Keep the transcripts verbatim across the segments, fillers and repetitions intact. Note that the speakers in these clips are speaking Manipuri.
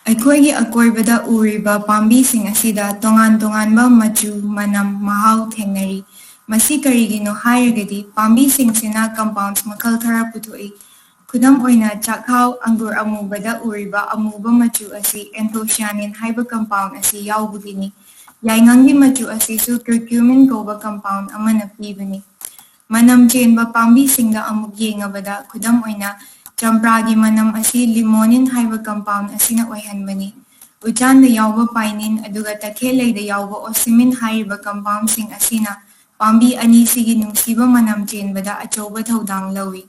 ꯑꯩꯈꯣꯏꯒꯤ ꯑꯀꯣꯏꯕꯗ ꯎꯔꯤꯕ ꯄꯥꯝꯕꯤꯁꯤꯡ ꯑꯁꯤꯗ ꯇꯣꯉꯥꯟ ꯇꯣꯉꯥꯟꯕ ꯃꯆꯨ, ꯃꯅꯝ, ꯃꯍꯥꯎ ꯊꯦꯡꯅꯔꯤ꯫ ꯃꯁꯤ ꯀꯔꯤꯒꯤꯅꯣ ꯍꯥꯏꯔꯒꯗꯤ ꯄꯥꯝꯕꯤꯁꯤꯡꯁꯤꯅ compounds ꯃꯈꯜ ꯈꯔ ꯄꯨꯊꯣꯛꯏ꯫ ꯈꯨꯗꯝ ꯑꯣꯏꯅ, ꯆꯥꯛꯍꯥꯎ, ꯑꯪꯒꯨꯔ ꯑꯃꯨꯕꯗ ꯎꯔꯤꯕ ꯑꯃꯨꯕ ꯃꯆꯨ ꯑꯁꯤ anthocyanin ꯍꯥꯏꯕ compound ꯑꯁꯤ ꯌꯥꯎꯕꯒꯤꯅꯤ꯫ ꯌꯥꯏꯉꯪꯒꯤ ꯃꯆꯨ ꯑꯁꯤꯁꯨ curcumin ꯀꯧꯕ compound ꯑꯃꯅ ꯄꯤꯕꯅꯤ꯫ ꯃꯅꯝ ꯆꯦꯟꯕ ꯄꯥꯝꯕꯤꯁꯤꯡꯗ ꯑꯃꯨꯛ ꯌꯦꯡꯉꯕꯗ, ꯈꯨꯗꯝ ꯑꯣꯏꯅ, ꯆꯝꯄ꯭ꯔꯥꯒꯤ ꯃꯅꯝ ꯑꯁꯤ limonin ꯍꯥꯏꯕ compound ꯑꯁꯤꯅ ꯑꯣꯏꯍꯟꯕꯅꯤ꯫ ꯎꯆꯥꯟꯗ ꯌꯥꯎꯕ pinene ꯑꯗꯨꯒ ꯇꯈꯦꯜꯂꯩꯗ ꯌꯥꯎꯕ ocimene ꯍꯥꯏꯔꯤꯕ compoundꯁꯤꯡ ꯑꯁꯤꯅ ꯄꯥꯝꯕꯤ ꯑꯅꯤꯁꯤꯒꯤ ꯅꯨꯡꯁꯤꯕ ꯃꯅꯝ ꯆꯦꯟꯕꯗ ꯑꯆꯧꯕ ꯊꯧꯗꯥꯡ ꯂꯧꯏ꯫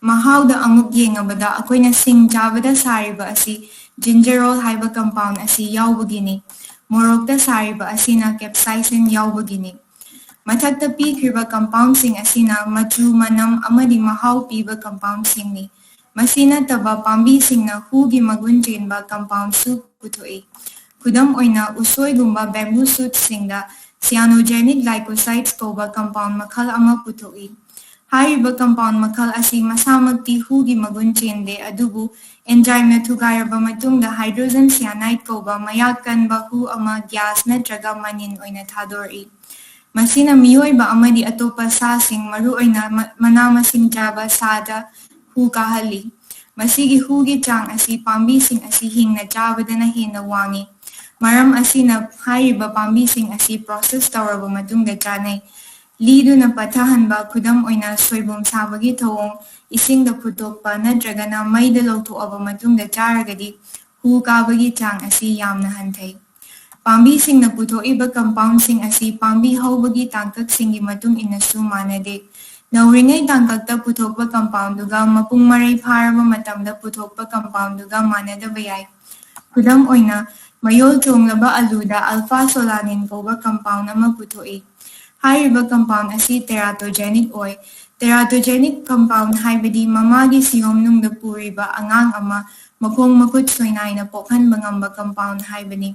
ꯃꯍꯥꯎꯗ ꯑꯃꯨꯛ ꯌꯦꯡꯉꯕꯗ, ꯑꯩꯈꯣꯏꯅ ꯁꯤꯡ ꯆꯥꯕꯗ ꯁꯥꯔꯤꯕ ꯑꯁꯤ gingerol ꯍꯥꯏꯕ compound ꯑꯁꯤ ꯌꯥꯎꯕꯒꯤꯅꯤ꯫ ꯃꯣꯔꯣꯛꯇ ꯁꯥꯔꯤꯕ ꯑꯁꯤꯅ capsaicin ꯌꯥꯎꯕꯒꯤꯅꯤ꯫ ꯃꯊꯛꯇ ꯄꯤꯈ꯭ꯔꯤꯕ compoundꯁꯤꯡ ꯑꯁꯤꯅ ꯃꯆꯨ, ꯃꯅꯝ ꯑꯃꯗꯤ ꯃꯍꯥꯎ ꯄꯤꯕ compoundꯁꯤꯡꯅꯤ꯫ ꯃꯁꯤ ꯅꯠꯇꯕ ꯄꯥꯝꯕꯤꯁꯤꯡꯅ ꯍꯨꯒꯤ ꯃꯒꯨꯟ ꯆꯦꯟꯕ compoundꯁꯨ ꯄꯨꯊꯣꯛꯏ꯫ ꯈꯨꯗꯝ ꯑꯣꯏꯅ, ꯎꯁꯣꯏꯒꯨꯝꯕ bamboo shootsꯁꯤꯡꯗ cyanogenic glycosides ꯀꯧꯕ compound ꯃꯈꯜ ꯑꯃ ꯄꯨꯊꯣꯛꯏ꯫ ꯍꯥꯏꯔꯤꯕ compound ꯃꯈꯜ ꯑꯁꯤ ꯃꯁꯥꯃꯛꯇꯤ ꯍꯨꯒꯤ ꯃꯒꯨꯟ ꯆꯦꯟꯗꯦ, ꯑꯗꯨꯕꯨ enzymeꯅ ꯊꯨꯒꯥꯏꯔꯕ ꯃꯇꯨꯡꯗ hydrogen cyanide ꯀꯧꯕ ꯃꯌꯥꯛ ꯀꯟꯕ ꯍꯨ ꯑꯃ gas ꯅꯠꯇ꯭ꯔꯒ ꯃꯅꯤꯟ ꯑꯣꯏꯅ ꯊꯥꯗꯣꯔꯛꯏ꯫ ꯃꯁꯤꯅ ꯃꯤꯑꯣꯏꯕ ꯑꯃꯗꯤ ꯑꯇꯣꯞꯄ ꯁꯥꯁꯤꯡ, ꯃꯔꯨꯑꯣꯏꯅ ꯃ-, ꯃꯅꯥ ꯃꯁꯤꯡ ꯆꯥꯕ ꯁꯥꯗ ꯍꯨ ꯀꯥꯍꯜꯂꯤ꯫ ꯃꯁꯤꯒꯤ ꯍꯨꯒꯤ ꯆꯥꯡ ꯑꯁꯤ ꯄꯥꯝꯕꯤꯁꯤꯡ ꯑꯁꯤ ꯍꯤꯡꯅ ꯆꯥꯕꯗꯅ ꯍꯦꯟꯅ ꯋꯥꯡꯏ꯫ ꯃꯔꯝ ꯑꯁꯤꯅ ꯍꯥꯏꯔꯤꯕ ꯄꯥꯝꯕꯤꯁꯤꯡ ꯑꯁꯤ process ꯇꯧꯔꯕ ꯃꯇꯨꯡꯗ ꯆꯥꯅꯩ꯫ ꯂꯤꯗꯨꯅ ꯄꯠꯊꯍꯟꯕ, ꯈꯨꯗꯝ ꯑꯣꯏꯅ, ꯁꯣꯏꯕꯨꯝ ꯁꯥꯕꯒꯤ ꯊꯧꯑꯣꯡ, ꯏꯁꯤꯡꯗ ꯐꯨꯠꯇꯣꯛꯄ ꯅꯠꯇ꯭ꯔꯒꯅ ꯃꯩꯗ ꯂꯧꯊꯣꯛꯑꯕ ꯃꯇꯨꯡꯗ ꯆꯥꯔꯒꯗꯤ ꯍꯨ ꯀꯥꯕꯒꯤ ꯆꯥꯡ ꯑꯁꯤ ꯌꯥꯝꯅ ꯍꯟꯊꯩ꯫ ꯄꯥꯝꯕꯤꯁꯤꯡꯅ ꯄꯨꯊꯣꯛꯏꯕ compoundꯁꯤꯡ ꯑꯁꯤ ꯄꯥꯝꯕꯤ ꯍꯧꯕꯒꯤ ꯇꯥꯡꯀꯛꯁꯤꯡꯒꯤ ꯃꯇꯨꯡ ꯏꯟꯅꯁꯨ ꯃꯥꯟꯅꯗꯦ꯫ ꯅꯧꯔꯤꯉꯩ ꯇꯥꯡꯀꯛꯇ ꯄꯨꯊꯣꯛꯄ compoundꯗꯨꯒ ꯃꯄꯨꯡ ꯃꯔꯩ ꯐꯥꯔꯕ ꯃꯇꯝꯗ ꯄꯨꯊꯣꯛꯄ compoundꯗꯨꯒ ꯃꯥꯟꯅꯗꯕ ꯌꯥꯏ꯫ ꯈꯨꯗꯝ ꯑꯣꯏꯅ, ꯃꯌꯣꯜ ꯆꯣꯡꯂꯕ ꯑꯂꯨꯗ alpha solanine ꯀꯧꯕ compound ꯑꯃ ꯄꯨꯊꯣꯛꯏ꯫ ꯍꯥꯏꯔꯤꯕ compound ꯑꯁꯤ teratogenic ꯑꯣꯏ꯫ Teratogenic compound ꯍꯥꯏꯕꯗꯤ ꯃꯃꯥꯒꯤ ꯁꯤꯌꯣꯝꯅꯨꯡꯗ ꯄꯨꯔꯤꯕ ꯑꯉꯥꯡ ꯑꯃ ꯃꯈꯣꯡ ꯃꯈꯨꯠ ꯁꯣꯏꯅꯥꯏꯅ ꯄꯣꯛꯍꯟꯕ ꯉꯝꯕ compound ꯍꯥꯏꯕꯅꯤ꯫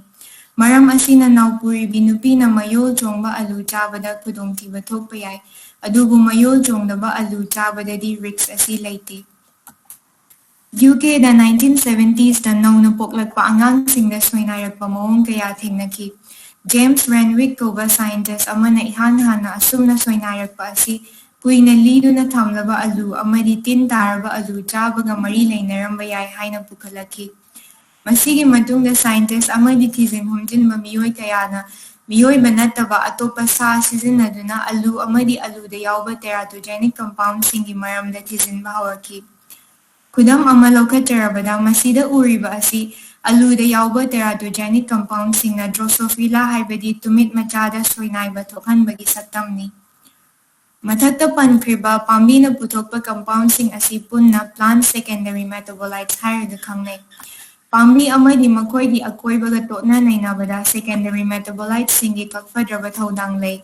ꯃꯔꯝ ꯑꯁꯤꯅ ꯅꯥꯎꯄꯨꯔꯤꯕꯤ ꯅꯨꯄꯤꯅ ꯃꯌꯣꯜ ꯆꯣꯡꯕ ꯑꯂꯨ ꯆꯥꯕꯗ ꯈꯨꯗꯣꯡꯊꯤꯕ ꯊꯣꯛꯄ ꯌꯥꯏ, ꯑꯗꯨꯕꯨ ꯃꯌꯣꯜ ꯆꯣꯡꯗꯕ ꯑꯂꯨ ꯆꯥꯕꯗꯗꯤ risk ꯑꯁꯤ ꯂꯩꯇꯦ꯫ ꯌꯨ ꯀꯦꯗ ꯅꯥꯏꯟꯇꯤꯟ ꯁꯚꯦꯟꯇꯤꯁꯇ ꯅꯧꯅ ꯄꯣꯛꯂꯛꯄ ꯑꯉꯥꯡꯁꯤꯡꯗ ꯁꯣꯏꯅꯥꯏꯔꯛꯄ ꯃꯑꯣꯡ ꯀꯌꯥ ꯊꯦꯡꯅꯈꯤ꯫ ꯖꯦꯝꯁ ꯔꯦꯟꯋꯤꯛ ꯀꯧꯕ ꯁꯥꯏꯟꯇꯤꯁ ꯑꯃꯅ ꯏꯍꯥꯟ ꯍꯥꯟꯅ ꯑꯁꯨꯝꯅ ꯁꯣꯏꯅꯥꯏꯔꯛꯄ ꯑꯁꯤ ꯀꯨꯏꯅ ꯂꯤꯗꯨꯅ ꯊꯝꯂꯕ ꯑꯂꯨ ꯑꯃꯗꯤ ꯇꯤꯟ ꯇꯥꯔꯕ ꯑꯂꯨ ꯆꯥꯕꯒ ꯃꯔꯤ ꯂꯩꯅꯔꯝꯕ ꯌꯥꯏ ꯍꯥꯏꯅ ꯄꯨꯈꯠꯂꯛꯈꯤ꯫ ꯃꯁꯤꯒꯤ ꯃꯇꯨꯡꯗ ꯁꯥꯏꯟꯇꯤꯁ ꯑꯃꯗꯤ ꯊꯤꯖꯤꯟ ꯍꯨꯝꯖꯤꯟꯕ ꯃꯤꯑꯣꯏ ꯀꯌꯥꯅ ꯃꯤꯑꯣꯏꯕ ꯅꯠꯇꯕ ꯑꯇꯣꯞꯄ ꯁꯥ ꯁꯤꯖꯤꯟꯅꯗꯨꯅ ꯑꯂꯨ ꯑꯃꯗꯤ ꯑꯂꯨꯗ ꯌꯥꯎꯕ teratogenic compoundꯁꯤꯡꯒꯤ ꯃꯔꯝꯗ ꯊꯤꯖꯤꯟꯕ ꯍꯧꯔꯛꯈꯤ꯫ ꯈꯨꯗꯝ ꯑꯃ ꯂꯧꯈꯠꯆꯔꯕꯗ, ꯃꯁꯤꯗ ꯎꯔꯤꯕ ꯑꯁꯤ ꯑꯂꯨꯗ ꯌꯥꯎꯕ teratogenic compoundꯁꯤꯡꯅ Drosophila ꯍꯥꯏꯕꯗꯤ ꯇꯨꯃꯤꯠ ꯃꯆꯥꯗ ꯁꯣꯏꯅꯥꯏꯕ ꯊꯣꯛꯍꯟꯕꯒꯤ ꯁꯛꯇꯝꯅꯤ꯫ ꯃꯊꯛꯇ ꯄꯟꯈ꯭ꯔꯤꯕ ꯄꯥꯝꯕꯤꯅ ꯄꯨꯊꯣꯛꯄ compoundꯁꯤꯡ ꯑꯁꯤ ꯄꯨꯟꯅ plant secondary metabolites ꯍꯥꯏꯔꯒ ꯈꯪꯅꯩ꯫ ꯄꯥꯝꯕꯤ ꯑꯃꯗꯤ ꯃꯈꯣꯏꯒꯤ ꯑꯀꯣꯏꯕꯒ ꯇꯣꯠꯅ ꯅꯩꯅꯕꯗ secondary metaboliteꯁꯤꯡꯒꯤ ꯀꯛꯐꯗ꯭ꯔꯕ ꯊꯧꯗꯥꯡ ꯂꯩ꯫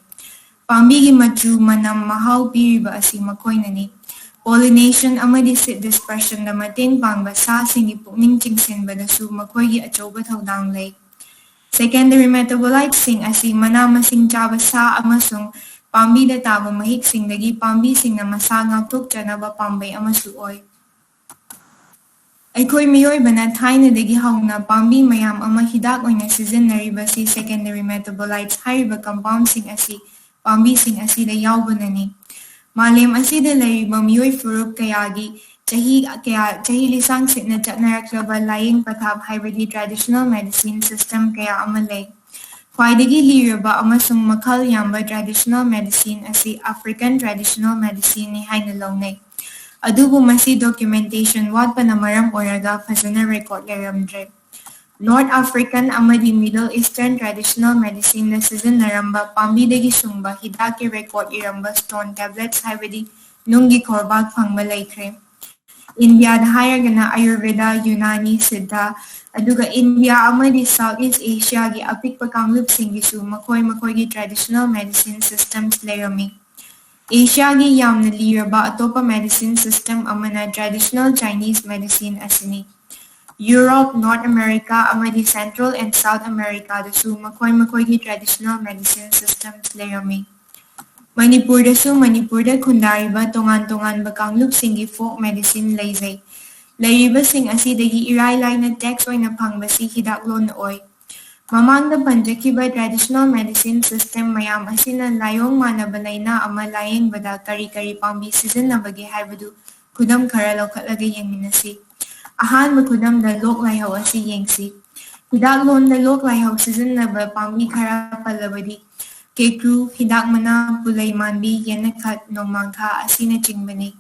ꯄꯥꯝꯕꯤꯒꯤ ꯃꯆꯨ, ꯃꯅꯝ, ꯃꯍꯥꯎ ꯄꯤꯔꯤꯕ ꯑꯁꯤ ꯃꯈꯣꯏꯅꯅꯤ꯫ Pollination ꯑꯃꯗꯤ seed dispersionꯗ ꯃꯇꯦꯡ ꯄꯥꯡꯕ ꯁꯥꯁꯤꯡꯒꯤ ꯄꯨꯛꯅꯤꯡ ꯆꯤꯡꯁꯤꯟꯕꯗꯁꯨ ꯃꯈꯣꯏꯒꯤ ꯑꯆꯧꯕ ꯊꯧꯗꯥꯡ ꯂꯩ꯫ Secondary metabolites ꯁꯤꯡ ꯑꯁꯤ ꯃꯅꯥ ꯃꯁꯤꯡ ꯆꯥꯕ ꯁꯥ ꯑꯃꯁꯨꯡ ꯄꯥꯝꯕꯤꯗ ꯇꯥꯕ ꯃꯍꯤꯛꯁꯤꯡꯗꯒꯤ ꯄꯥꯝꯕꯤꯁꯤꯡꯅ ꯃꯁꯥ ꯉꯥꯛꯊꯣꯛꯆꯅꯕ ꯄꯥꯝꯕꯩ ꯑꯃꯁꯨ ꯑꯣꯏ꯫ ꯑꯩꯈꯣꯏ ꯃꯤꯑꯣꯏꯕꯅ ꯊꯥꯏꯅꯗꯒꯤ ꯍꯧꯅ ꯄꯥꯝꯕꯤ ꯃꯌꯥꯝ ꯑꯃ ꯍꯤꯗꯥꯛ ꯑꯣꯏꯅ ꯁꯤꯖꯤꯟꯅꯔꯤꯕꯁꯤ secondary metabolites ꯍꯥꯏꯔꯤꯕ compoundꯁꯤꯡ ꯑꯁꯤ ꯄꯥꯝꯕꯤꯁꯤꯡ ꯑꯁꯤꯗ ꯌꯥꯎꯕꯅꯅꯤ꯫ ꯃꯥꯂꯦꯝ ꯑꯁꯤꯗ ꯂꯩꯔꯤꯕ ꯃꯤꯑꯣꯏ ꯐꯨꯔꯨꯞ ꯀꯌꯥꯒꯤ ꯆꯍꯤ ꯀꯌꯥ, ꯆꯍꯤ ꯂꯤꯁꯥꯡ ꯁꯤꯠꯅ ꯆꯠꯅꯔꯛꯂꯕ ꯂꯥꯌꯦꯡ ꯄꯊꯥꯞ ꯍꯥꯏꯕꯗꯤ traditional medicine system ꯀꯌꯥ ꯑꯃ ꯂꯩ꯫ ꯈ꯭ꯋꯥꯏꯗꯒꯤ ꯂꯤꯔꯕ ꯑꯃꯁꯨꯡ ꯃꯈꯜ ꯌꯥꯝꯕ traditional medicine ꯑꯁꯤ African traditional medicineꯅꯤ ꯍꯥꯏꯅ ꯂꯧꯅꯩ꯫ ꯑꯗꯨꯕꯨ ꯃꯁꯤ documentation ꯋꯥꯠꯄꯅ ꯃꯔꯝ ꯑꯣꯏꯔꯒ ꯐꯖꯅ record ꯂꯩꯔꯝꯗ꯭ꯔꯦ꯫ North African ꯑꯃꯗꯤ Middle Eastern traditional medicineꯗ ꯁꯤꯖꯤꯟꯅꯔꯝꯕ ꯄꯥꯝꯕꯤꯗꯒꯤ ꯁꯨꯡꯕ ꯍꯤꯗꯥꯛꯀꯤ record ꯏꯔꯝꯕ stone tablets ꯍꯥꯏꯕꯗꯤ ꯅꯨꯡꯒꯤ ꯈꯣꯔꯕꯥꯛ ꯐꯪꯕ ꯂꯩꯈ꯭ꯔꯦ꯫ ꯏꯟꯗꯤꯌꯥꯗ ꯍꯥꯏꯔꯒꯅ ꯑꯌꯨꯔꯚꯦꯗ, ꯌꯨꯅꯥꯅꯤ, ꯁꯤꯗ, ꯑꯗꯨꯒ ꯏꯟꯗꯤꯌꯥ ꯑꯃꯗꯤ South East Asiaꯒꯤ ꯑꯄꯤꯛꯄ ꯀꯥꯡꯂꯨꯞꯁꯤꯡꯒꯤꯁꯨ ꯃꯈꯣꯏ ꯃꯈꯣꯏꯒꯤ traditional medicine systems ꯂꯩꯔꯝꯃꯤ꯫ ꯑꯦꯁꯤꯌꯥꯒꯤ ꯌꯥꯝꯅ ꯂꯤꯔꯕ ꯑꯇꯣꯞꯄ medicine system ꯑꯃꯅ traditional Chinese medicine ꯑꯁꯤꯅꯤ꯫ ꯌꯨꯔꯣꯞ, North America ꯑꯃꯗꯤ Central and South Americaꯗꯁꯨ ꯃꯈꯣꯏ ꯃꯈꯣꯏꯒꯤ traditional medicine systems ꯂꯩꯔꯝꯃꯤ꯫ ꯃꯅꯤꯄꯨꯔꯗꯁꯨ ꯃꯅꯤꯄꯨꯔꯗ ꯈꯨꯟꯗꯥꯔꯤꯕ ꯇꯣꯉꯥꯟ ꯇꯣꯉꯥꯟꯕ ꯀꯥꯡꯂꯨꯞꯁꯤꯡꯒꯤ folk medicine ꯂꯩꯖꯩ꯫ ꯂꯩꯔꯤꯕꯁꯤꯡ ꯑꯁꯤꯗꯒꯤ ꯏꯔꯥꯏ ꯂꯥꯏꯅ tax ꯑꯣꯏꯅ ꯐꯪꯕꯁꯤ ꯍꯤꯗꯥꯛꯂꯣꯟ ꯑꯣꯏ꯫ ꯃꯃꯥꯡꯗ ꯄꯟꯖꯈꯤꯕ traditional medicine system ꯃꯌꯥꯝ ꯑꯁꯤꯅ ꯂꯥꯏꯑꯣꯡ ꯃꯥꯟꯅꯕ ꯂꯥꯏꯅꯥ ꯑꯃ ꯂꯥꯌꯦꯡꯕꯗ ꯀꯔꯤ ꯀꯔꯤ ꯄꯥꯝꯕꯤ ꯁꯤꯖꯤꯟꯅꯕꯒꯦ ꯍꯥꯏꯕꯗꯨ ꯈꯨꯗꯝ ꯈꯔ ꯂꯧꯈꯠꯂꯒ ꯌꯦꯡꯃꯤꯟꯅꯁꯤ꯫ ꯑꯍꯥꯟꯕ ꯈꯨꯗꯝꯗ ꯂꯣꯛ ꯂꯥꯏꯍꯧ ꯑꯁꯤ ꯌꯦꯡꯁꯤ꯫ ꯍꯤꯗꯥꯛꯂꯣꯟꯗ ꯂꯣꯛ ꯂꯥꯏꯍꯧ ꯁꯤꯖꯤꯟꯅꯕ ꯄꯥꯝꯕꯤ ꯈꯔ ꯄꯜꯂꯕꯗꯤ ꯀꯦꯀ꯭ꯔꯨ, ꯍꯤꯗꯥꯛ ꯃꯅꯥ, ꯄꯨꯂꯩ ꯃꯥꯟꯕꯤ, ꯌꯦꯅꯈꯠ, ꯅꯣꯡꯃꯥꯡꯈꯥ ꯑꯁꯤꯅꯆꯤꯡꯕꯅꯤ꯫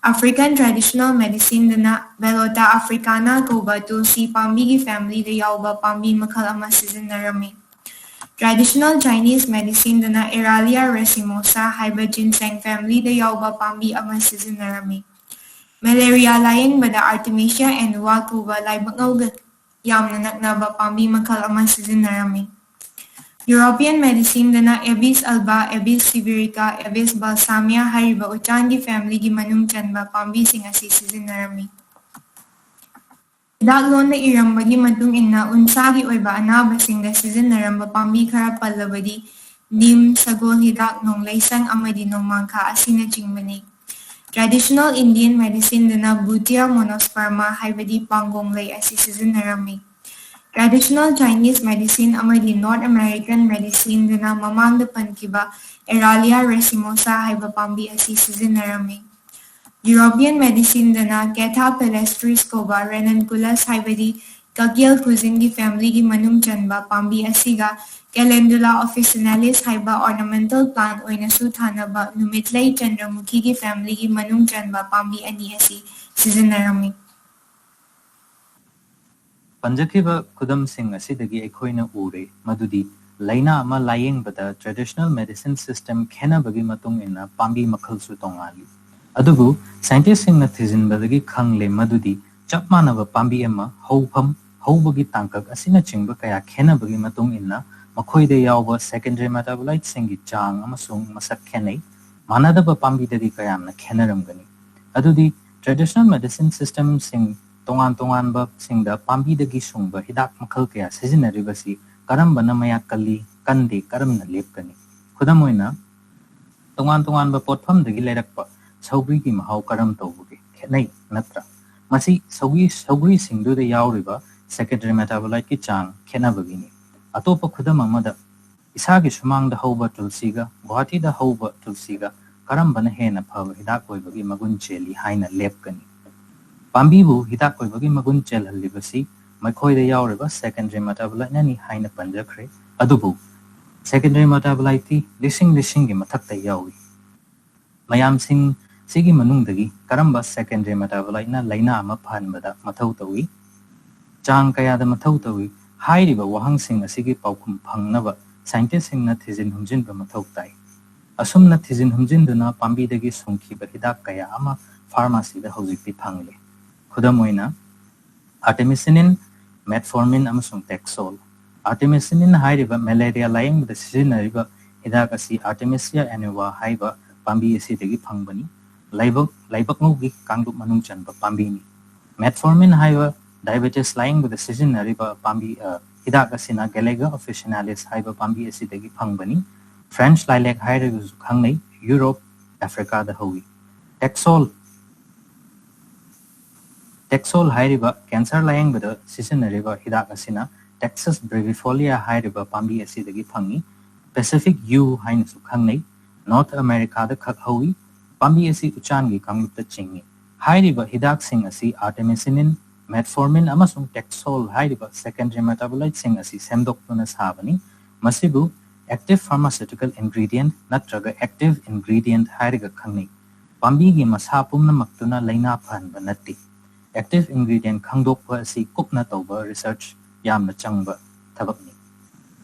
African traditional medicineꯗꯅ Bellota africana ꯀꯧꯕ ꯇꯨꯜꯁꯤ ꯄꯥꯝꯕꯤꯒꯤ familyꯗ ꯌꯥꯎꯕ ꯄꯥꯝꯕꯤ ꯃꯈꯜ ꯑꯃ ꯁꯤꯖꯤꯟꯅꯔꯝꯃꯤ꯫ Traditional Chinese medicineꯗꯅ Aralia racemosa ꯍꯥꯏꯕ ginseng familyꯗ ꯌꯥꯎꯕ ꯄꯥꯝꯕꯤ ꯑꯃ ꯁꯤꯖꯤꯟꯅꯔꯝꯃꯤ꯫ Malaria ꯂꯥꯌꯦꯡꯕꯗ Artemisia annua ꯀꯧꯕ ꯂꯥꯏꯕꯛꯅꯧꯒ ꯌꯥꯝꯅ ꯅꯛꯅꯕ ꯄꯥꯝꯕꯤ ꯃꯈꯜ ꯑꯃ ꯁꯤꯖꯤꯟꯅꯔꯝꯃꯤ꯫ European medicineꯗꯅ Abies alba, Abies sibirica, Abies balsamia ꯍꯥꯏꯔꯤꯕ ꯎꯆꯥꯟꯒꯤ familyꯒꯤ ꯃꯅꯨꯡ ꯆꯟꯕ ꯄꯥꯝꯕꯤꯁꯤꯡ ꯑꯁꯤ ꯁꯤꯖꯤꯟꯅꯔꯝꯃꯤ꯫ ꯍꯤꯗꯥꯛꯂꯣꯟꯗ ꯏꯔꯝꯕꯒꯤ ꯃꯇꯨꯡ ꯏꯟꯅ ꯎꯟꯁꯥꯒꯤ ꯑꯣꯏꯕ ꯑꯅꯥꯕꯁꯤꯡꯗ ꯁꯤꯖꯤꯟꯅꯔꯝꯕ ꯄꯥꯝꯕꯤ ꯈꯔ ꯄꯜꯂꯕꯗꯤ ꯅꯤꯝ, ꯁꯒꯣꯜ ꯍꯤꯗꯥꯛ, ꯅꯣꯡꯂꯩꯁꯪ ꯑꯃꯗꯤ ꯅꯣꯡꯃꯥꯡꯈꯥ ꯑꯁꯤꯅꯆꯤꯡꯕꯅꯤ꯫ Traditional Indian medicineꯗꯅ Bootea monosperma ꯍꯥꯏꯕꯗꯤ ꯄꯥꯡꯒꯣꯡ ꯂꯩ ꯑꯁꯤ ꯁꯤꯖꯤꯟꯅꯔꯝꯃꯤ꯫ Traditional Chinese medicine ꯑꯃꯗꯤ North American medicineꯗꯅ ꯃꯃꯥꯡꯗ ꯄꯟꯈꯤꯕ Aralia racemosa ꯍꯥꯏꯕ ꯄꯥꯝꯕꯤ ꯑꯁꯤ ꯁꯤꯖꯤꯟꯅꯔꯝꯃꯤ꯫ European medicineꯗꯅ Catha palustris ꯀꯧꯕ ranunculus ꯍꯥꯏꯕꯗꯤ ꯀꯛꯌꯦꯜ ꯈꯨꯖꯤꯟꯒꯤ familyꯒꯤ ꯃꯅꯨꯡ ꯆꯟꯕ ꯄꯥꯝꯕꯤ ꯑꯁꯤꯒ Calendula officinalis ꯍꯥꯏꯕ ornamental plant ꯑꯣꯏꯅꯁꯨ ꯊꯥꯅꯕ ꯅꯨꯃꯤꯠꯂꯩ ꯆꯟꯗ꯭ꯔꯃꯨꯈꯤꯒꯤ familyꯒꯤ ꯃꯅꯨꯡ ꯆꯟꯕ ꯄꯥꯝꯕꯤ ꯑꯅꯤ ꯑꯁꯤ ꯁꯤꯖꯤꯟꯅꯔꯝꯃꯤ꯫ ꯄꯟꯖꯈꯤꯕ ꯈꯨꯗꯝꯁꯤꯡ ꯑꯁꯤꯗꯒꯤ ꯑꯩꯈꯣꯏꯅ ꯎꯔꯦ ꯃꯗꯨꯗꯤ ꯂꯥꯏꯅꯥ ꯑꯃ ꯂꯥꯌꯦꯡꯕꯗ traditional medicine system ꯈꯦꯠꯅꯕꯒꯤ ꯃꯇꯨꯡ ꯏꯟꯅ ꯄꯥꯝꯕꯤ ꯃꯈꯜꯁꯨ ꯇꯣꯉꯥꯜꯂꯤ꯫ ꯑꯗꯨꯕꯨ scientistꯁꯤꯡꯅ ꯊꯤꯖꯤꯟꯕꯗꯒꯤ ꯈꯪꯂꯦ ꯃꯗꯨꯗꯤ ꯆꯞ ꯃꯥꯟꯅꯕ ꯄꯥꯝꯕꯤ ꯑꯃ ꯍꯧꯐꯝ, ꯍꯧꯕꯒꯤ ꯇꯥꯡꯀꯛ ꯑꯁꯤꯅꯆꯤꯡꯕ ꯀꯌꯥ ꯈꯦꯠꯅꯕꯒꯤ ꯃꯇꯨꯡ ꯏꯟꯅ ꯃꯈꯣꯏꯗ ꯌꯥꯎꯕ secondary metaboliteꯁꯤꯡꯒꯤ ꯆꯥꯡ ꯑꯃꯁꯨꯡ ꯃꯁꯛ ꯈꯦꯠꯅꯩ꯫ ꯃꯥꯟꯅꯗꯕ ꯄꯥꯝꯕꯤꯗꯗꯤ ꯀꯌꯥꯝꯅ ꯈꯦꯠꯅꯔꯝꯒꯅꯤ? ꯑꯗꯨꯗꯤ traditional medicine systemꯁꯤꯡ ꯇꯣꯉꯥꯟ ꯇꯣꯉꯥꯟꯕꯁꯤꯡꯗ ꯄꯥꯝꯕꯤꯗꯒꯤ ꯁꯨꯡꯕ ꯍꯤꯗꯥꯛ ꯃꯈꯜ ꯀꯌꯥ ꯁꯤꯖꯤꯟꯅꯔꯤꯕꯁꯤ ꯀꯔꯝꯕꯅ ꯃꯌꯥ ꯀꯜꯂꯤ, ꯀꯟꯗꯦ, ꯀꯔꯝꯅ ꯂꯦꯞꯀꯅꯤ? ꯈꯨꯗꯝ ꯑꯣꯏꯅ, ꯇꯣꯉꯥꯟ ꯇꯣꯉꯥꯟꯕ ꯄꯣꯠꯐꯝꯗꯒꯤ ꯂꯩꯔꯛꯄ ꯁꯧꯒ꯭ꯔꯤꯒꯤ ꯃꯍꯥꯎ ꯀꯔꯝ ꯇꯧꯕꯒꯦ? ꯈꯦꯠꯅꯩ, ꯅꯠꯇ꯭ꯔꯥ? ꯃꯁꯤ ꯁꯧꯒ꯭ꯔꯤ ꯁꯧꯒ꯭ꯔꯤꯁꯤꯡꯗꯨꯗ ꯌꯥꯎꯔꯤꯕ secondary metaboliteꯀꯤ ꯆꯥꯡ ꯈꯦꯠꯅꯕꯒꯤꯅꯤ꯫ ꯑꯇꯣꯞꯄ ꯈꯨꯗꯝ ꯑꯃꯗ, ꯏꯁꯥꯒꯤ ꯁꯨꯃꯥꯡꯗ ꯍꯧꯕ ꯇꯨꯜꯁꯤꯒ ꯒꯨꯋꯥꯍꯥꯇꯤꯗ ꯍꯧꯕ ꯇꯨꯜꯁꯤꯒ ꯀꯔꯝꯕꯅ ꯍꯦꯟꯅ ꯐꯕ ꯍꯤꯗꯥꯛ ꯑꯣꯏꯕꯒꯤ ꯃꯒꯨꯟ ꯆꯦꯜꯂꯤ ꯍꯥꯏꯅ ꯂꯦꯞꯀꯅꯤ? ꯄꯥꯝꯕꯤꯕꯨ ꯍꯤꯗꯥꯛ ꯑꯣꯏꯕꯒꯤ ꯃꯒꯨꯟ ꯆꯦꯜꯍꯜꯂꯤꯕꯁꯤ ꯃꯈꯣꯏꯗ ꯌꯥꯎꯔꯤꯕ secondary metaboliteꯅꯅꯤ ꯍꯥꯏꯅ ꯄꯟꯖꯈ꯭ꯔꯦ꯫ ꯑꯗꯨꯕꯨ secondary metaboliteꯇꯤ ꯂꯤꯁꯤꯡ ꯂꯤꯁꯤꯡꯒꯤ ꯃꯊꯛꯇ ꯌꯥꯎꯏ꯫ ꯃꯌꯥꯝꯁꯤꯡ ꯁꯤꯒꯤ ꯃꯅꯨꯡꯗꯒꯤ ꯀꯔꯝꯕ secondary metaboliteꯅ ꯂꯥꯏꯅꯥ ꯑꯃ ꯐꯍꯟꯕꯗ ꯃꯊꯧ ꯇꯧꯏ? ꯆꯥꯡ ꯀꯌꯥꯗ ꯃꯊꯧ ꯇꯧꯏ? ꯍꯥꯏꯔꯤꯕ ꯋꯥꯍꯪꯁꯤꯡ ꯑꯁꯤꯒꯤ ꯄꯥꯎꯈꯨꯝ ꯐꯪꯅꯕ scientistꯁꯤꯡꯅ ꯊꯤꯖꯤꯟ ꯍꯨꯝꯖꯤꯟꯕ ꯃꯊꯧ ꯇꯥꯏ꯫ ꯑꯁꯨꯝꯅ ꯊꯤꯖꯤꯟ ꯍꯨꯝꯖꯤꯟꯗꯨꯅ ꯄꯥꯝꯕꯤꯗꯒꯤ ꯁꯨꯡꯈꯤꯕ ꯍꯤꯗꯥꯛ ꯀꯌꯥ ꯑꯃ pharmacyꯗ ꯍꯧꯖꯤꯛꯇꯤ ꯐꯪꯂꯦ꯫ ꯈꯨꯗꯝ ꯑꯣꯏꯅ, artemisinin, metformin ꯑꯃꯁꯨꯡ Taxol꯫ Artemisinin ꯍꯥꯏꯔꯤꯕ malaria ꯂꯥꯌꯦꯡꯕꯗ ꯁꯤꯖꯤꯟꯅꯔꯤꯕ ꯍꯤꯗꯥꯛ ꯑꯁꯤ Artemisia annua ꯍꯥꯏꯕ ꯄꯥꯝꯕꯤ ꯑꯁꯤꯗꯒꯤ ꯐꯪꯕꯅꯤ꯫ ꯂꯥꯏꯕꯛ ꯂꯥꯏꯕꯛꯉꯧꯒꯤ ꯀꯥꯡꯂꯨꯞ ꯃꯅꯨꯡ ꯆꯟꯕ ꯄꯥꯝꯕꯤꯅꯤ꯫ Metformin ꯍꯥꯏꯕ diabetes ꯂꯥꯌꯦꯡꯕꯗ ꯁꯤꯖꯤꯟꯅꯔꯤꯕ ꯄꯥꯝꯕꯤ, ꯑ, ꯍꯤꯗꯥꯛ ꯑꯁꯤꯅ Gallego officinalis ꯍꯥꯏꯕ ꯄꯥꯝꯕꯤ ꯑꯁꯤꯗꯒꯤ ꯐꯪꯕꯅꯤ꯫ French lilac ꯍꯥꯏꯔꯒꯁꯨ ꯈꯪꯅꯩ, ꯌꯨꯔꯣꯞ, ꯑꯐ꯭ꯔꯤꯀꯥꯗ ꯍꯧꯏ꯫ Taxol Taxol ꯍꯥꯏꯔꯤꯕ cancer ꯂꯥꯌꯦꯡꯕꯗ ꯁꯤꯖꯤꯟꯅꯔꯤꯕ ꯍꯤꯗꯥꯛ ꯑꯁꯤꯅ Taxus brevifolia ꯍꯥꯏꯔꯤꯕ ꯄꯥꯝꯕꯤ ꯑꯁꯤꯗꯒꯤ ꯐꯪꯏ꯫ Pacific yew ꯍꯥꯏꯅꯁꯨ ꯈꯪꯅꯩ꯫ North Americaꯗ ꯈꯛ ꯍꯧꯏ꯫ ꯄꯥꯝꯕꯤ ꯑꯁꯤ ꯎꯆꯥꯟꯒꯤ ꯀꯥꯡꯂꯨꯞꯇ ꯆꯤꯡꯏ꯫ ꯍꯥꯏꯔꯤꯕ ꯍꯤꯗꯥꯛꯁꯤꯡ ꯑꯁꯤ artemisinin, metformin ꯑꯃꯁꯨꯡ Taxol ꯍꯥꯏꯔꯤꯕ secondary metaboliteꯁꯤꯡ ꯑꯁꯤ ꯁꯦꯝꯗꯣꯛꯇꯨꯅ ꯁꯥꯕꯅꯤ꯫ ꯃꯁꯤꯕꯨ active pharmaceutical ingredient ꯅꯠꯇ꯭ꯔꯒ active ingredient ꯍꯥꯏꯔꯒ ꯈꯪꯅꯩ꯫ ꯄꯥꯝꯕꯤꯒꯤ ꯃꯁꯥ ꯄꯨꯝꯅꯃꯛꯇꯨꯅ ꯂꯥꯏꯅꯥ ꯐꯍꯟꯕ ꯅꯠꯇꯦ꯫ Active ingredient ꯈꯪꯗꯣꯛꯄ ꯑꯁꯤ ꯀꯨꯞꯅ ꯇꯧꯕ research ꯌꯥꯝꯅ ꯆꯪꯕ ꯊꯕꯛꯅꯤ꯫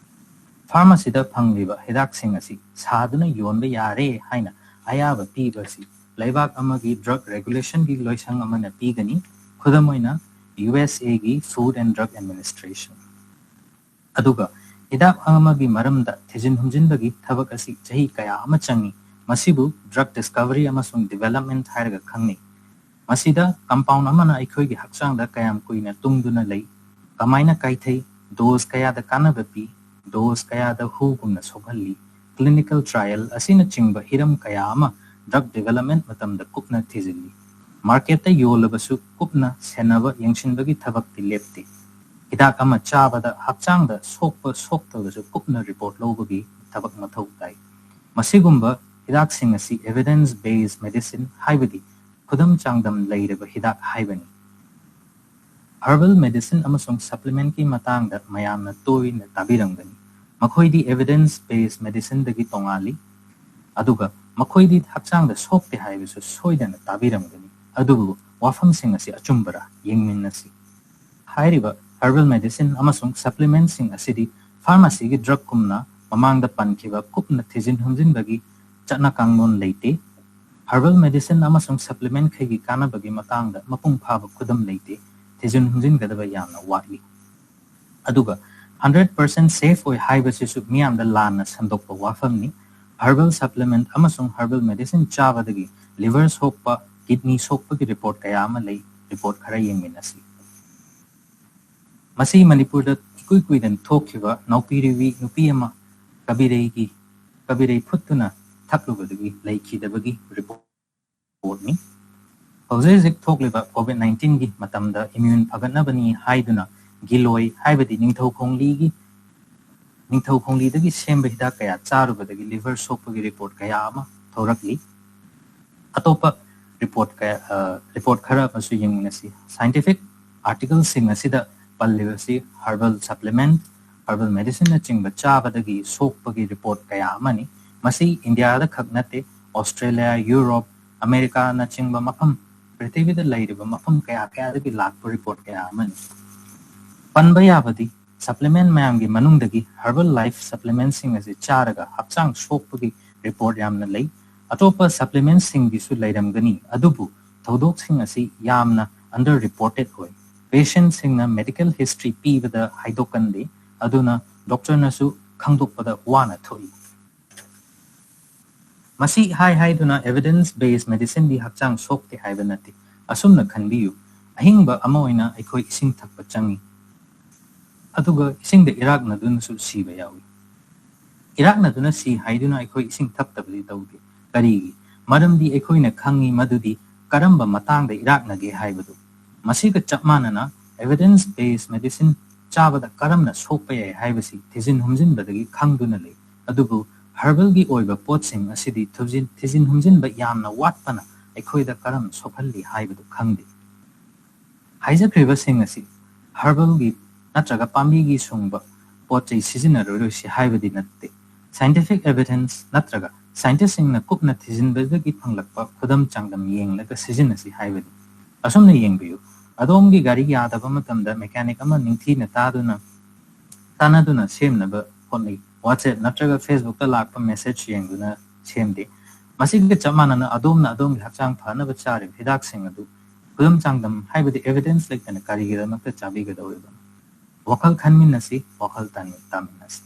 Pharmacyꯗ ꯐꯪꯂꯤꯕ ꯍꯤꯗꯥꯛꯁꯤꯡ ꯑꯁꯤ ꯁꯥꯗꯨꯅ ꯌꯣꯟꯕ ꯌꯥꯔꯦ ꯍꯥꯏꯅ ꯑꯌꯥꯕ ꯄꯤꯕ ꯑꯁꯤ ꯂꯩꯕꯥꯛ ꯑꯃꯒꯤ drug regulationꯒꯤ ꯂꯣꯏꯁꯪ ꯑꯃꯅ ꯄꯤꯒꯅꯤ꯫ ꯈꯨꯗꯝ ꯑꯣꯏꯅ, USAꯒꯤ Food and Drug Administration꯫ ꯑꯗꯨꯒ ꯍꯤꯗꯥꯛ ꯑꯃꯒꯤ ꯃꯔꯝꯗ ꯊꯤꯖꯤꯟ ꯍꯨꯝꯖꯤꯟꯕꯒꯤ ꯊꯕꯛ ꯑꯁꯤ ꯆꯍꯤ ꯀꯌꯥ ꯑꯃ ꯆꯪꯏ꯫ ꯃꯁꯤꯕꯨ drug discovery ꯑꯃꯁꯨꯡ development ꯍꯥꯏꯔꯒ ꯈꯪꯅꯩ꯫ ꯃꯁꯤꯗ compound ꯑꯃꯅ ꯑꯩꯈꯣꯏꯒꯤ ꯍꯛꯆꯥꯡꯗ ꯀꯌꯥꯝ ꯀꯨꯏꯅ ꯇꯨꯡꯗꯨꯅ ꯂꯩ, ꯀꯃꯥꯏꯅ ꯀꯥꯏꯊꯩ, dose ꯀꯌꯥꯗ ꯀꯥꯟꯅꯕ ꯄꯤ, dose ꯀꯌꯥꯗ ꯍꯨꯒꯨꯝꯅ ꯁꯣꯛꯍꯜꯂꯤ, clinical trial ꯑꯁꯤꯅꯆꯤꯡꯕ ꯍꯤꯔꯝ ꯀꯌꯥ ꯑꯃ drug development ꯃꯇꯝꯗ ꯀꯨꯞꯅ ꯊꯤꯖꯤꯜꯂꯤ꯫ ꯃꯥꯔꯀꯦꯠꯇ ꯌꯣꯜꯂꯕꯁꯨ ꯀꯨꯞꯅ ꯁꯦꯟꯅꯕ ꯌꯦꯡꯁꯤꯟꯕꯒꯤ ꯊꯕꯛꯇꯤ ꯂꯦꯞꯇꯦ꯫ ꯍꯤꯗꯥꯛ ꯑꯃ ꯆꯥꯕꯗ ꯍꯛꯆꯥꯡꯗ ꯁꯣꯛꯄ ꯁꯣꯛꯇꯕꯁꯨ ꯀꯨꯞꯅ ꯔꯤꯄꯣꯔꯠ ꯂꯧꯕꯒꯤ ꯊꯕꯛ ꯃꯊꯧ ꯇꯥꯏ꯫ ꯃꯁꯤꯒꯨꯝꯕ ꯍꯤꯗꯥꯛꯁꯤꯡ ꯑꯁꯤ evidence based medicine, ꯍꯥꯏꯕꯗꯤ ꯈꯨꯗꯝ ꯆꯥꯡꯗꯝ ꯂꯩꯔꯕ ꯍꯤꯗꯥꯛ ꯍꯥꯏꯕꯅꯤ꯫ Herbal medicine ꯑꯃꯁꯨꯡ supplementꯀꯤ ꯃꯇꯥꯡꯗ ꯃꯌꯥꯝꯅ ꯇꯣꯏꯅ ꯇꯥꯕꯤꯔꯝꯒꯅꯤ꯫ ꯃꯈꯣꯏꯗꯤ evidence based medicineꯗꯒꯤ ꯇꯣꯉꯥꯜꯂꯤ, ꯑꯗꯨꯒ ꯃꯈꯣꯏꯗꯤ ꯍꯛꯆꯥꯡꯗ ꯁꯣꯛꯇꯦ ꯍꯥꯏꯕꯁꯨ ꯁꯣꯏꯗꯅ ꯇꯥꯕꯤꯔꯝꯒꯅꯤ꯫ ꯑꯗꯨꯕꯨ ꯋꯥꯐꯝꯁꯤꯡ ꯑꯁꯤ ꯑꯆꯨꯝꯕꯔꯥ? ꯌꯦꯡꯃꯤꯟꯅꯁꯤ꯫ ꯍꯥꯏꯔꯤꯕ herbal medicine ꯑꯃꯁꯨꯡ supplementꯁꯤꯡ ꯑꯁꯤꯗꯤ pharmacyꯒꯤ drugꯀꯨꯝꯅ ꯃꯃꯥꯡꯗ ꯄꯟꯈꯤꯕ ꯀꯨꯞꯅ ꯊꯤꯖꯤꯟ ꯍꯨꯝꯖꯤꯟꯕꯒꯤ ꯆꯠꯅ ꯀꯥꯡꯂꯣꯟ ꯂꯩꯇꯦ꯫ Herbal medicine ꯑꯃꯁꯨꯡ supplementꯈꯩꯒꯤ ꯀꯥꯟꯅꯕꯒꯤ ꯃꯇꯥꯡꯗ ꯃꯄꯨꯡ ꯐꯥꯕ ꯈꯨꯗꯝ ꯂꯩꯇꯦ꯫ ꯊꯤꯖꯤꯟ ꯍꯨꯝꯖꯤꯟꯒꯗꯕ ꯌꯥꯝꯅ ꯋꯥꯠꯂꯤ꯫ ꯑꯗꯨꯒ hundred percent safe ꯑꯣꯏ ꯍꯥꯏꯕꯁꯤꯁꯨ ꯃꯤꯌꯥꯝꯗ ꯂꯥꯟꯅ ꯁꯟꯗꯣꯛꯄ ꯋꯥꯐꯝꯅꯤ꯫ Herbal supplement ꯑꯃꯁꯨꯡ herbal medicine ꯆꯥꯕꯗꯒꯤ liver ꯁꯣꯛꯄ, kidney ꯁꯣꯛꯄꯒꯤ report ꯀꯌꯥ ꯑꯃ ꯂꯩ꯫ Report ꯈꯔ ꯌꯦꯡꯃꯤꯟꯅꯁꯤ꯫ ꯃꯁꯤ ꯃꯅꯤꯄꯨꯔꯗ ꯏꯀꯨꯏ ꯀꯨꯏꯗꯅ ꯊꯣꯛꯈꯤꯕ ꯅꯥꯎꯄꯤꯔꯤꯕꯤ ꯅꯨꯄꯤ ꯑꯃ ꯀꯕꯤꯔꯩꯒꯤ, ꯀꯕꯤꯔꯩ ꯐꯨꯠꯇꯨꯅ ꯊꯛꯂꯨꯕꯗꯒꯤ ꯂꯩꯈꯤꯗꯕꯒꯤ reportꯅꯤ꯫ ꯍꯧꯖꯤꯛ ꯍꯧꯖꯤꯛ ꯊꯣꯛꯂꯤꯕ COVID nineteenꯒꯤ ꯃꯇꯝꯗ immune ꯐꯒꯠꯅꯕꯅꯤ ꯍꯥꯏꯗꯨꯅ ꯒꯤꯂꯣꯏ, ꯍꯥꯏꯕꯗꯤ ꯅꯤꯡꯊꯧ ꯈꯣꯡꯂꯤꯒꯤ, ꯅꯤꯡꯊꯧ ꯈꯣꯡꯂꯤꯗꯒꯤ ꯁꯦꯝꯕ ꯍꯤꯗꯥꯛ ꯀꯌꯥ ꯆꯥꯔꯨꯕꯗꯒꯤ liver ꯁꯣꯛꯄꯒꯤ report ꯀꯌꯥ ꯑꯃ ꯊꯣꯔꯛꯂꯤ꯫ ꯑꯇꯣꯞꯄ report ꯀꯌꯥ, ꯑ, report ꯈꯔ ꯑꯃꯁꯨ ꯌꯦꯡꯃꯤꯟꯅꯁꯤ꯫ Scientific articleꯁꯤꯡ ꯑꯁꯤꯗ ꯄꯜꯂꯤꯕꯁꯤ herbal supplement, herbal medicineꯅꯆꯤꯡꯕ ꯆꯥꯕꯗꯒꯤ ꯁꯣꯛꯄꯒꯤ report ꯀꯌꯥ ꯑꯃꯅꯤ꯫ ꯃꯁꯤ ꯏꯟꯗꯤꯌꯥꯗ ꯈꯛ ꯅꯠꯇꯦ, ꯑꯣꯁꯇ꯭ꯔꯦꯂꯤꯌꯥ, ꯌꯨꯔꯣꯞ, ꯑꯃꯦꯔꯤꯀꯥꯅꯆꯤꯡꯕ ꯃꯐꯝ, ꯄ꯭ꯔꯤꯊꯤꯕꯤꯗ ꯂꯩꯔꯤꯕ ꯃꯐꯝ ꯀꯌꯥ ꯀꯌꯥꯗꯒꯤ ꯂꯥꯛꯄ report ꯀꯌꯥ ꯑꯃꯅꯤ꯫ ꯄꯟꯕ ꯌꯥꯕꯗꯤ, supplement ꯃꯌꯥꯝꯒꯤ ꯃꯅꯨꯡꯗꯒꯤ herbal life supplementꯁꯤꯡ ꯑꯁꯤ ꯆꯥꯔꯒ ꯍꯛꯆꯥꯡ ꯁꯣꯛꯄꯒꯤ report ꯌꯥꯝꯅ ꯂꯩ꯫ ꯑꯇꯣꯞꯄ supplementꯁꯤꯡꯒꯤꯁꯨ ꯂꯩꯔꯝꯒꯅꯤ, ꯑꯗꯨꯕꯨ ꯊꯧꯗꯣꯛꯁꯤꯡ ꯑꯁꯤ ꯌꯥꯝꯅ under reported ꯑꯣꯏ꯫ Patientꯁꯤꯡꯅ medical history ꯄꯤꯕꯗ ꯍꯥꯏꯗꯣꯛꯀꯟꯗꯦ, ꯑꯗꯨꯅ doctorꯅꯁꯨ ꯈꯪꯗꯣꯛꯄꯗ ꯋꯥꯅ ꯊꯣꯛꯏ꯫ ꯃꯁꯤ ꯍꯥꯏ ꯍꯥꯏꯗꯨꯅ evidence based medicineꯗꯤ ꯍꯛꯆꯥꯡ ꯁꯣꯛꯇꯦ ꯍꯥꯏꯕ ꯅꯠꯇꯦ꯫ ꯑꯁꯨꯝꯅ ꯈꯟꯕꯤꯌꯨ, ꯑꯍꯤꯡꯕ ꯑꯃ ꯑꯣꯏꯅ ꯑꯩꯈꯣꯏ ꯏꯁꯤꯡ ꯊꯛꯄ ꯆꯪꯏ, ꯑꯗꯨꯒ ꯏꯁꯤꯡꯗ ꯏꯔꯥꯛꯅꯗꯨꯅꯁꯨ ꯁꯤꯕ ꯌꯥꯎꯏ꯫ ꯏꯔꯥꯛꯅꯗꯨꯅ ꯁꯤ ꯍꯥꯏꯗꯨꯅ ꯑꯩꯈꯣꯏ ꯏꯁꯤꯡ ꯊꯛꯇꯕꯗꯤ ꯇꯧꯗꯦ꯫ ꯀꯔꯤꯒꯤ? ꯃꯔꯝꯗꯤ ꯑꯩꯈꯣꯏꯅ ꯈꯪꯏ ꯃꯗꯨꯗꯤ ꯀꯔꯝꯕ ꯃꯇꯥꯡꯗ ꯏꯔꯥꯛꯅꯒꯦ ꯍꯥꯏꯕꯗꯨ꯫ ꯃꯁꯤꯒ ꯆꯞ ꯃꯥꯟꯅꯅ evidence based medicine ꯆꯥꯕꯗ ꯀꯔꯝꯅ ꯁꯣꯛꯄ ꯌꯥꯏ ꯍꯥꯏꯕꯁꯤ ꯊꯤꯖꯤꯟ ꯍꯨꯝꯖꯤꯟꯕꯗꯒꯤ ꯈꯪꯗꯨꯅ ꯂꯩ꯫ ꯑꯗꯨꯕꯨ herbalꯒꯤ ꯑꯣꯏꯕ ꯄꯣꯠꯁꯤꯡ ꯑꯁꯤꯗꯤ ꯊꯤꯖꯤꯟ ꯊꯤꯖꯤꯟ ꯍꯨꯝꯖꯤꯟꯕ ꯌꯥꯝꯅ ꯋꯥꯠꯄꯅ ꯑꯩꯈꯣꯏꯗ ꯀꯔꯝꯅ ꯁꯣꯛꯍꯜꯂꯤ ꯍꯥꯏꯕꯗꯨ ꯈꯪꯗꯦ꯫ ꯍꯥꯏꯖꯈ꯭ꯔꯤꯕꯁꯤꯡ ꯑꯁꯤ herbalꯒꯤ ꯅꯠꯇ꯭ꯔꯒ ꯄꯥꯝꯕꯤꯒꯤ ꯁꯨꯡꯕ ꯄꯣꯠ ꯆꯩ ꯁꯤꯖꯤꯟꯅꯔꯣꯏꯁꯤ ꯍꯥꯏꯕꯗꯤ ꯅꯠꯇꯦ꯫ Scientific evidence ꯅꯠꯇ꯭ꯔꯒ scientistꯁꯤꯡꯅ ꯀꯨꯞꯅ ꯊꯤꯖꯤꯟꯕꯗꯒꯤ ꯐꯪꯂꯛꯄ ꯈꯨꯗꯝ ꯆꯥꯡꯗꯝ ꯌꯦꯡꯂꯒ ꯁꯤꯖꯤꯟꯅꯁꯤ ꯍꯥꯏꯕꯅꯤ꯫ ꯑꯁꯨꯝꯅ ꯌꯦꯡꯕꯤꯌꯨ, ꯑꯗꯣꯝꯒꯤ ꯒꯥꯔꯤ ꯌꯥꯗꯕ ꯃꯇꯝꯗ mechanic ꯑꯃ ꯅꯤꯡꯊꯤꯅ ꯇꯥꯗꯨꯅ ꯇꯥꯟꯅꯗꯨꯅ ꯁꯦꯝꯅꯕ ꯍꯣꯠꯅꯩ꯫ WhatsApp ꯅꯠꯇ꯭ꯔꯒ Facebookꯇ ꯂꯥꯛꯄ message ꯌꯦꯡꯗꯨꯅ ꯁꯦꯝꯗꯦ꯫ ꯃꯁꯤꯒ ꯆꯞ ꯃꯥꯟꯅꯅ ꯑꯗꯣꯝꯅ ꯑꯗꯣꯝꯒꯤ ꯍꯛꯆꯥꯡ ꯐꯅꯕ ꯆꯥꯔꯤꯕ ꯍꯤꯗꯥꯛꯁꯤꯡ ꯑꯗꯨ ꯈꯨꯗꯝ ꯆꯥꯡꯗꯝ ꯍꯥꯏꯕꯗꯤ evidence ꯂꯩꯇꯅ ꯀꯔꯤꯒꯤꯗꯃꯛꯇ ꯆꯥꯕꯤꯒꯗꯧꯔꯤꯕꯅꯣ? ꯋꯥꯈꯜ ꯈꯟꯃꯤꯟꯅꯁꯤ, ꯋꯥꯈꯜ ꯇꯥꯃꯤꯟꯅꯁꯤ꯫